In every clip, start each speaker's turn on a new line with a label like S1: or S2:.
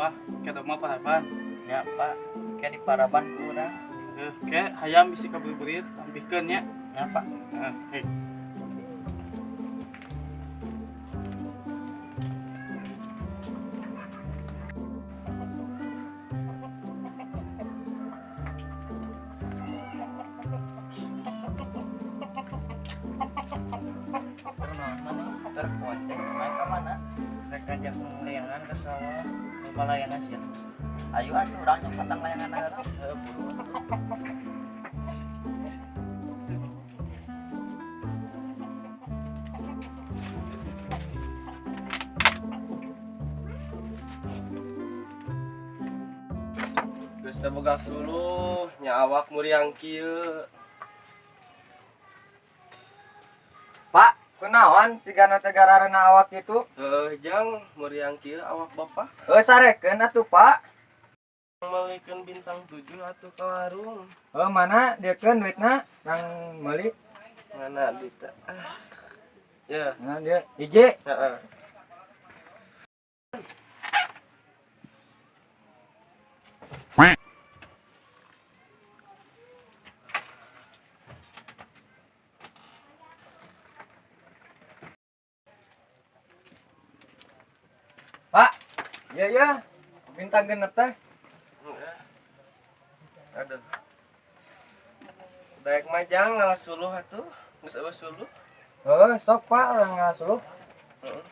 S1: sawah, ke mah paraban.
S2: Nya, Pak. Ke di paraban ku urang.
S1: Ke hayam bisi kabuburit, ampihkeun nya.
S2: Nya, Pak.
S1: Heeh, hei.
S2: Layangan ke sawah, lupa layangan sih. Ayo atuh urang nyopotang layangan heula. Heuh, buru.
S3: Geus teu boga suluh, nya awak muriang kieu.
S4: Pak, kunaon sigana teh gararena awak kitu?
S3: Heuh, jang muriang kieu awak bapak.
S4: Heuh, sarekeun atuh, Pak.
S3: Meulikeun bintang 7 atuh ka warung.
S4: Heuh, mana diekeun duitna nang meuli?
S3: Mana duitna? Ah. Ya.
S4: Nah, dia hiji.
S3: Heeh.
S4: Pak, iya ya, bintang genep teh.
S3: Aduh. Daek mah jang ngalas suluh atuh, geus eueuh suluh.
S4: Heuh, sok Pak, urang ngalas suluh.
S3: Heeh.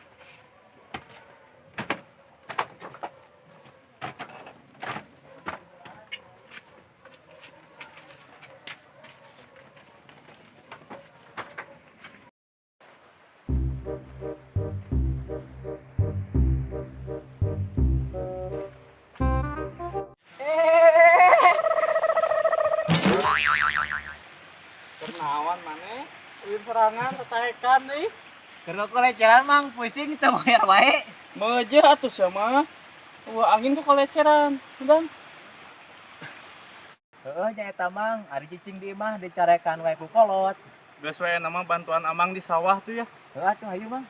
S1: Kunaon maneh? Ulin sorangan tatahekan deui.
S2: Keur koleceran mang pusing teu bayar wae.
S1: Meujeuh atuh sia mah. Wah, angin ku koleceran. Udah.
S2: Heuh nya eta mang, ari cicing di imah dicarekan wae ku kolot.
S1: Geus we nama bantuan amang di sawah tuh ya.
S2: Heuh atuh hayu mang.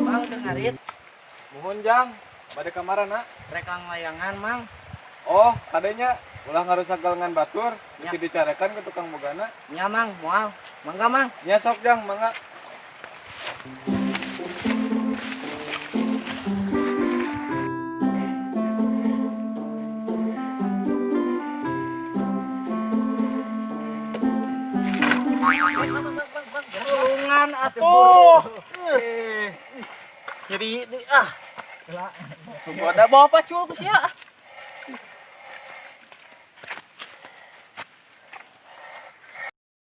S4: Mang teu ngarit.
S5: Muhun jang, bade ka marana?
S4: Rek layangan mang.
S5: Oh, kadenya ulah ngarusak galengan batur, bisi dicarekan ke tukang bogana.
S4: Nya mang, moal. Mangga mang.
S5: Nya sok jang, mangga.
S1: Tulungan atuh. Nyeri deui ah. Tunggu ada bawa pacul ku sia.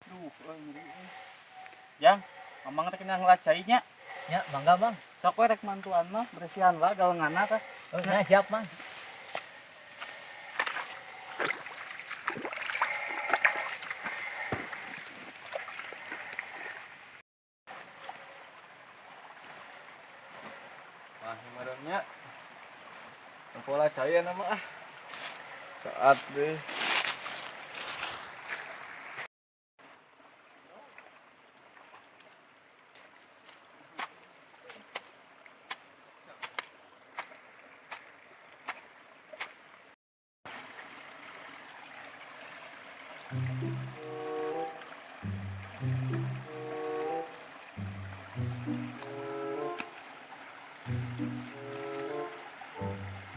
S1: Duh, nyeri. Jang, mamang teh kena ngelacai nya.
S2: Nya, mangga mang.
S1: Sok we rek mantuan mah, beresihan lah galenganna teh.
S2: Oh, nya siap mang.
S5: Wah, himaremnya. Pola caya nama ah. Saat deh.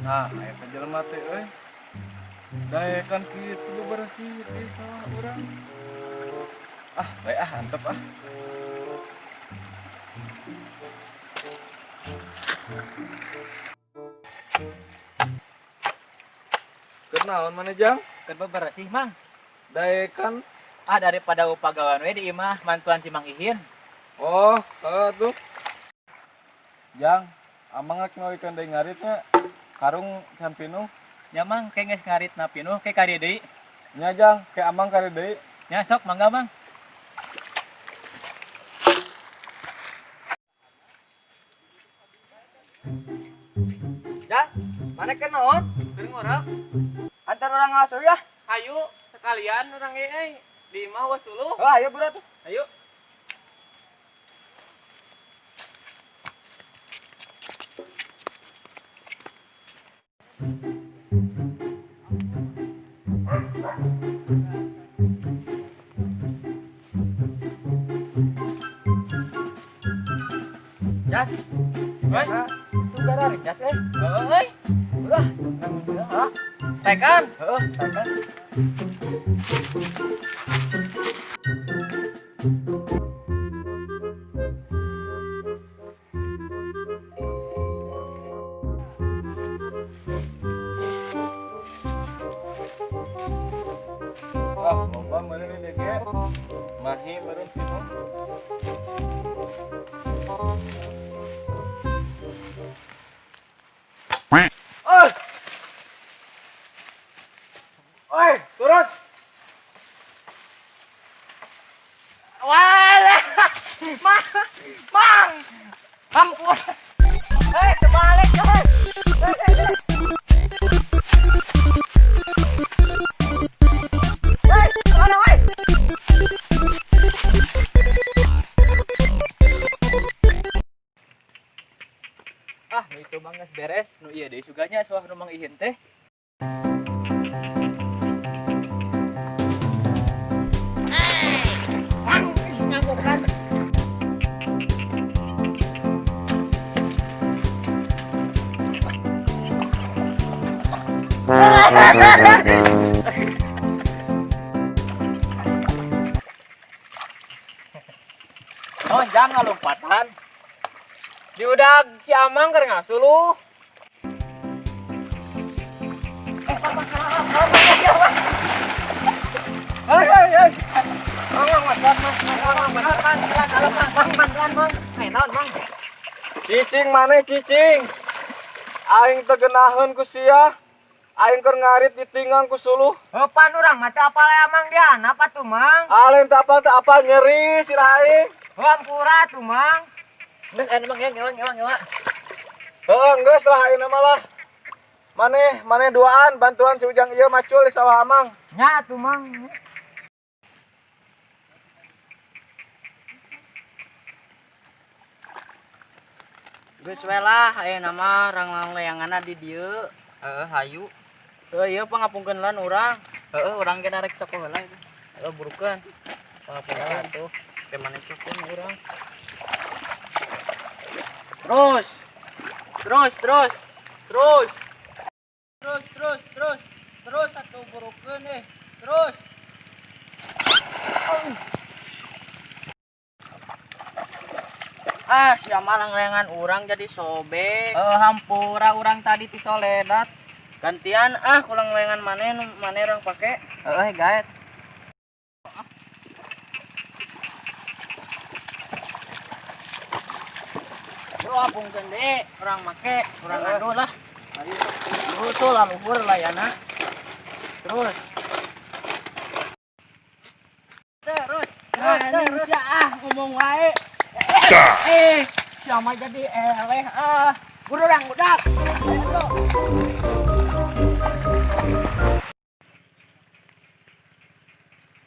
S5: Nah, aya teh jelema teh euy. Daekan kitu bebersih di sawah urang. Ah, bae ah antep ah. Keur naon maneh jang?
S2: Keur bebersih mang.
S5: Daekan
S2: Ah daripada upagawan we di imah mantuan si Mang Ihin.
S5: Oh, heuh tuh. Jang, amang rek meulikeun deui ngaritnya. Karung can pinuh.
S2: Nya mang ke geus ngaritna pinuh ke kari deui.
S5: Nya jang, ke amang kari deui.
S2: Nya sok mangga mang.
S4: Jas, mana keur naon?
S1: Keur ngorok.
S4: Antar urang ngasuh ya.
S1: Hayu, sekalian urang ge euy. Di imah was dulu.
S4: Oh, ayo bro tuh.
S1: Ayo.
S4: Jas.
S1: Hei.
S4: Itu gara jas eh.
S1: Hei.
S4: Udah. Heeh.
S1: Tekan.
S4: Heeh, tekan.
S5: Ah, loba meureun ini ge. Mahi meureun kitu. Oi. Oi, turun.
S4: Wah, mang, mang, ampun. Hei, terbalik, hei. Hei, mana, woi?
S2: Ah, nu itu mah geus beres, nu ieu deui suganya sawah nu Mang Ihin teh.
S4: Mang, ih, nganggokan.
S2: Oh, jangan lompatan.
S1: Diudag si Amang keur ngasuh.
S4: Hei, hei, hei. Mang, mang, mang, mang, mang, mang, mang, mang, mang, mang, mang, mang, mang. Hei, naon, mang?
S5: Cicing maneh cicing. Aing teu geunaheun ku sia. Aing keur ngarit ditinggang ku suluh.
S4: Eupan urang mah teu apal Amang dia, napa tuh, Mang?
S5: Alen teu apal teu apal nyeri sirah aing.
S4: Hampura tuh, Mang.
S2: Geus aya Mang ya, ngewa ngewa ngewa.
S5: Heeh, geus lah ayeuna mah lah. Maneh, maneh duaan bantuan si Ujang ieu macul di sawah Amang.
S4: Nya tuh, Mang.
S1: Geus we lah ayeuna mah ranglang layanganna di dieu.
S2: Heeh, hayu.
S1: Heuh, ieu pangapungkeun lan urang.
S2: Heeh, urang ge narek toko heula itu.
S1: Ayo burukeun. Pangapungkeun tuh. Ke mana cukup urang. Terus. Terus, terus. Terus. Terus, terus, terus. Terus satu burukeun eh. Terus. Ah, si Amang layangan urang jadi sobek.
S2: Heeh, hampura urang tadi ti soledat.
S1: Gantian ah kulang layangan maneh nu maneh urang pake.
S2: Heeh, gaet.
S1: Bro, apungkeun deui, urang make, urang ngadu lah. Ayo. Tuh lah luhur lah ya nak. Terus.
S4: Terus,
S1: Terus, terus. Ya, ah, ngomong wae. Siapa jadi eleh ah. Buru urang budak.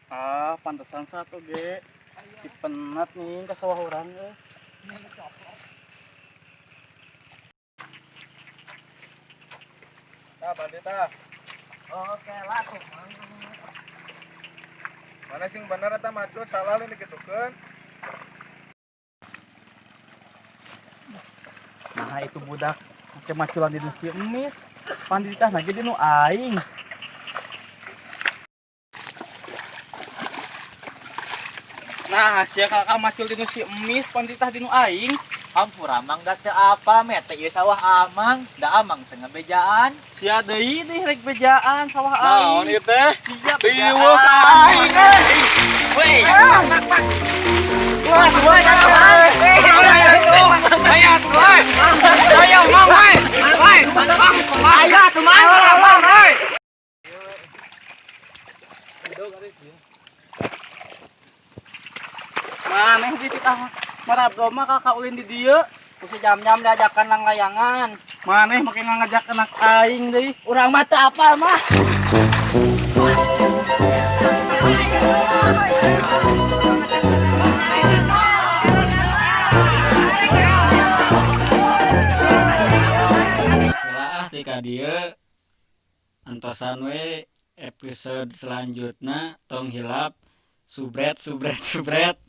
S1: Ah, pantesan satu ge. Dipenat nih ke sawah urang euy.
S5: Tah, bandita.
S4: Oke lah tuh, Mang.
S5: Mana sing bener eta macul salah lain dikitukeun.
S1: Nah, itu budak make maculan di si emis. Panditah lagi di nu aing. Nah, sia kakak macul di nu si emis, panditah di nu aing.
S2: Hampura Mang da teu apa mete ieu sawah Amang, da Amang teu ngabejaan.
S1: Sia deui deh rek bejaan sawah aing.
S5: Naon ieu teh?
S1: Sia
S5: Tiweuh ka aing eh.
S2: Weh,
S1: Wah, wah, ayo, Mang, woi. Woi, Mang,
S4: Ayo tuh, Mang.
S1: Mang, woi. Maneh di titah marabdo mah kakak ulin di dieu.
S2: Ku si jam-jam diajakan lang layangan.
S1: Maneh make ngajak anak aing deui.
S2: Urang mah teu apal mah.
S6: Tongtosan we episode selanjutnya, tong hilap subret subret subret.